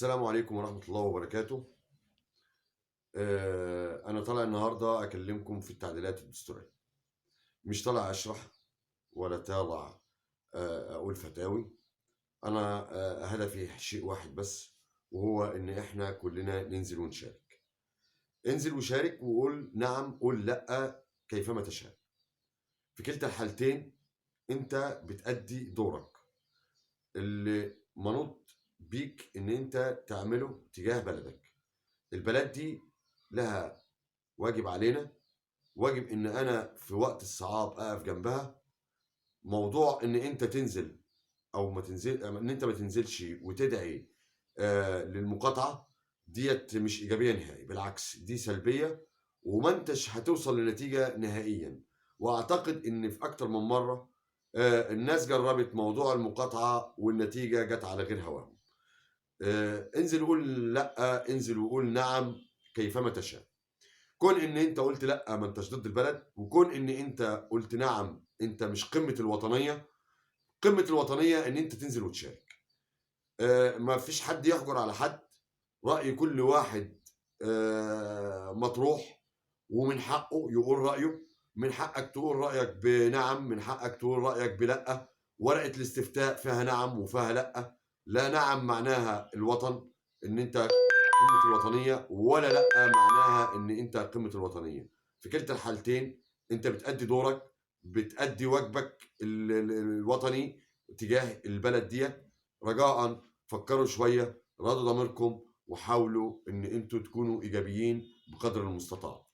السلام عليكم ورحمة الله وبركاته. أنا طالع النهاردة أكلمكم في التعديلات الدستورية. مش طالع أشرح ولا طالع أقول فتاوي. أنا هدفي شيء واحد بس، وهو إن إحنا كلنا ننزل ونشارك. انزل وشارك وقول نعم، قول لأ، كيفما تشاء. في كلتا الحالتين أنت بتأدي دورك اللي منوط بيك إن أنت تعمله تجاه بلدك. البلد دي لها واجب علينا، واجب إن أنا في وقت الصعاب أقف جنبها. موضوع إن أنت تنزل أو ما تنزل، إن أنت ما تنزلش وتدعي للمقاطعة ديت مش إيجابية نهائي، بالعكس دي سلبية وما أنتش هتوصل لنتيجة نهائيا. وأعتقد إن في أكتر من مرة الناس جربت موضوع المقاطعة والنتيجة جت على غير هواهم. انزل وقول لأ، انزل وقول نعم كيفما تشاء. كون إن أنت قلت لأ ما أنتش ضد البلد، وكون إن أنت قلت نعم أنت مش قمة الوطنية. قمة الوطنية إن أنت تنزل وتشارك. ما فيش حد يحجر على حد، رأي كل واحد مطروح ومن حقه يقول رأيه. من حقك تقول رأيك بنعم، من حقك تقول رأيك بلأ. ورقة الاستفتاء فيها نعم وفيها لأ. لا نعم معناها الوطن إن أنت قمة الوطنية، ولا لأ معناها إن أنت قمة الوطنية. في كلتا الحالتين أنت بتأدي دورك، بتأدي واجبك الوطني تجاه البلد ديت. رجاء فكروا شوية، راضوا ضميركم، وحاولوا إن أنتوا تكونوا إيجابيين بقدر المستطاع.